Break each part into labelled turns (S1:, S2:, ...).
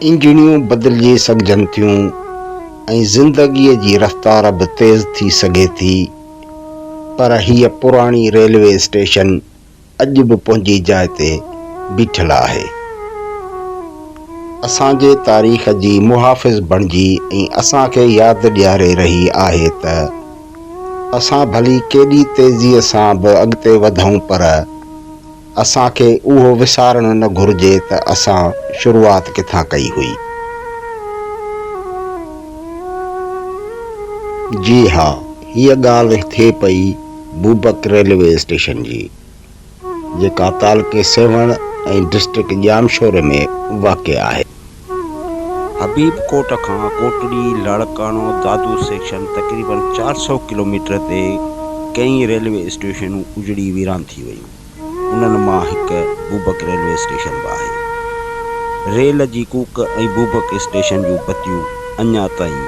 S1: انجڻيون بدلجي سگهجن ٿيون ۽ زندگيء جي رفتار به تيز ٿي سگهي ٿي پر هيء پراڻي ريلوي اسٽيشن اڄ به پنهنجي جاء تي بيٺل آهي. اسان جي تاريخ جي محافظ بڻجي ۽ اسان کي ياد ڏياري رهي آهي ته اسان ڀلي ڪيڏي تيزيء سان به اڳتي وڌون پر اسان کي اهو وسارڻ نه گهرجي ته اسان شروعات ڪٿان ڪئي هئي. جي ها، هيء ڳالهه ٿئي پئي بوبڪ ريلوي اسٽيشن جي، جيڪا تعلقي سيوهڻ ۽ ڊسٽرڪٽ ڄامشوري ۾ واقع آهي.
S2: حبيب ڪوٽ کان ڪوٽڙي، لاڙڪاڻو، دادو سيڪشن تقريبن 400 ڪلوميٽر تي ڪئين ريلوي اسٽيشنون اجڙي ويران ٿي ويون. انهن مان هڪ بوبڪ ريلوي اسٽيشن به آهي. ريل جي ڪوڪ ۽ بوبڪ اسٽيشن جون بتيون اڃا تائين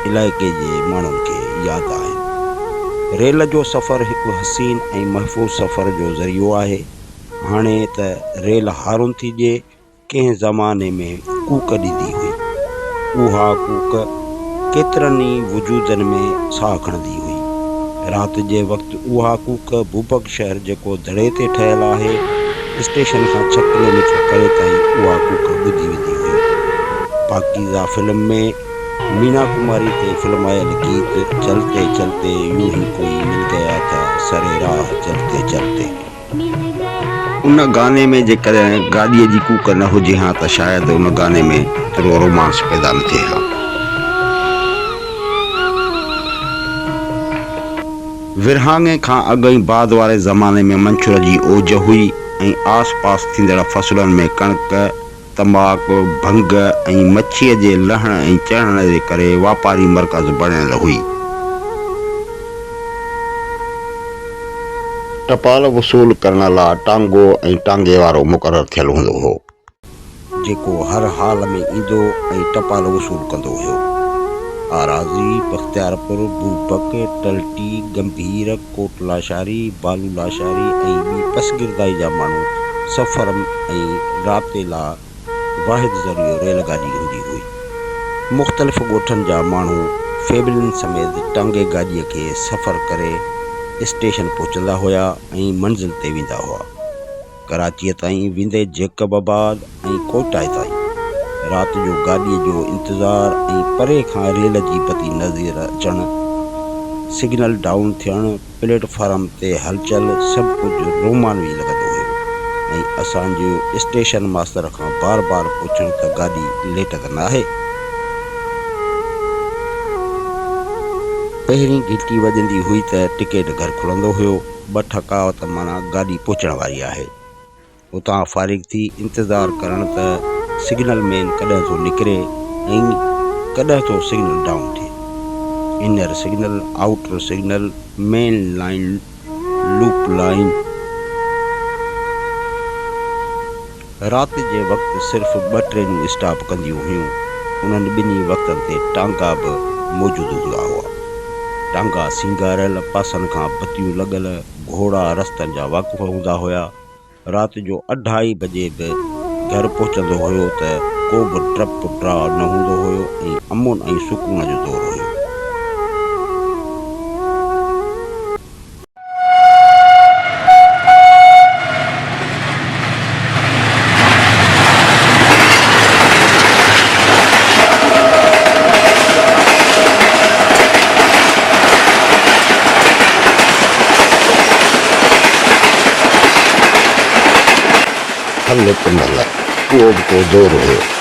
S2: علائقي جي ماڻهن کي ياد آهن. ريل جو سفر هڪ حسين ۽ محفوظ سفر جو ذريعو آهي. هاڻي ته ريل هارن ٿي ڏئي ڪنهن زماني ۾ ڪوڪ ڏيندي هئي. اها ڪوڪ ڪيترن ئي وجودن ۾ ساهه کڻندي هئي. رات جي وقت اها ڪوڪ بوبڪ شهر جيڪو دڙي تي ٺهيل آهي، اسٽيشن کان ڇهه ڪلوميٽر پري تائين اها ڪوڪ ٻڌي ويندي هئي. پاڪيزه فلم ۾ مينا ڪماري تي فلمايل گيت چلتي چلتي يون هي ڪوئي مل گيا ٿا سري راهه چلتي چلتي.
S1: ان گاني ۾ جيڪڏهن گاڏيء جي ڪوڪ نه هجي ها ته شايد ان گاني ۾ ايترو رومانس پيدا نه ٿئي ها. ورهاڱي کان اڳ ۽ بعد واري زماني ۾ منڇر جي اوج هئي ۽ آس پاس ٿيندڙ فصلن ۾ ڪڻڪ، تماڪ، ڀنگ ۽ مڇيء جي لهڻ ۽ چڙهڻ جي ڪري واپاري مرڪز بڻيل هئي. ٽپال وصول ڪرڻ لا ٽانگو ۽ ٽانگي وارو مقرر ٿيل هوندو هو.
S2: جيڪو هر حال ۾ ايندو ۽ ٽپال وصول ڪندو هيو. آراضي، بختيارپور، بوبڪ، ٽلٽي، ڳنڀير، ڪوٽ لاشاري، بالو لاشاري ۽ ٻي پسگردائي جا ماڻهو سفر ۽ رابطي لا واحد ذريعو ريل گاڏي هوندي هئي. مختلف ڳوٺن جا ماڻهو فيملين سميت ٽانگي گاڏيء کي سفر ڪري اسٽيشن پهچندا هيا ۽ منزل تي ويندا هئا. ڪراچيء تائين ويندي جيڪب آباد ۽ ڪوئٽا تائين رات جو گاڏيء جو انتظار ۽ پري کان ريل جي بتي نظر اچڻ، سگنل ڊائون ٿيڻ، پليٽ فارم تي هلچل سڀ ڪجهه رومانوي لڳندو هيو ۽ اسان جو اسٽيشن ماستر کان بار بار پڇڻ ته گاڏي ليٽ ته ناهي؟ پهرين گهنٽي وڄندي هئي ته ٽڪيٽ گهر کلندو هيو. ٻه ٺڪاء ته معنيٰ گاڏي پهچڻ واري آهي. اتان فارغ ٿي انتظار ڪرڻ ته سگنل مين ڪڏهن ٿو نڪري ۽ ڪڏهن ٿو سگنل ڊائون ٿئي. Inner signal, outer signal, main line, loop line. رات جي وقت صرف ٻه ٽرينون اسٽاپ ڪنديون هيون. انهن ٻنهي وقتن تي ٽانگا به موجود هوندا هئا. ٽانگا سينگاريل، پاسن کان بتيون لڳل، گهوڙا رستن جا واقف هوندا هيا. رات جو اڍائي بجي به گهر پهچندو هيو ته ڪو به ڊپ ڊاء نه هوندو هيو ۽ امن ۽ سڪون جو دور هيو.
S1: هل پنهل، اهو به ڪو دور هيو.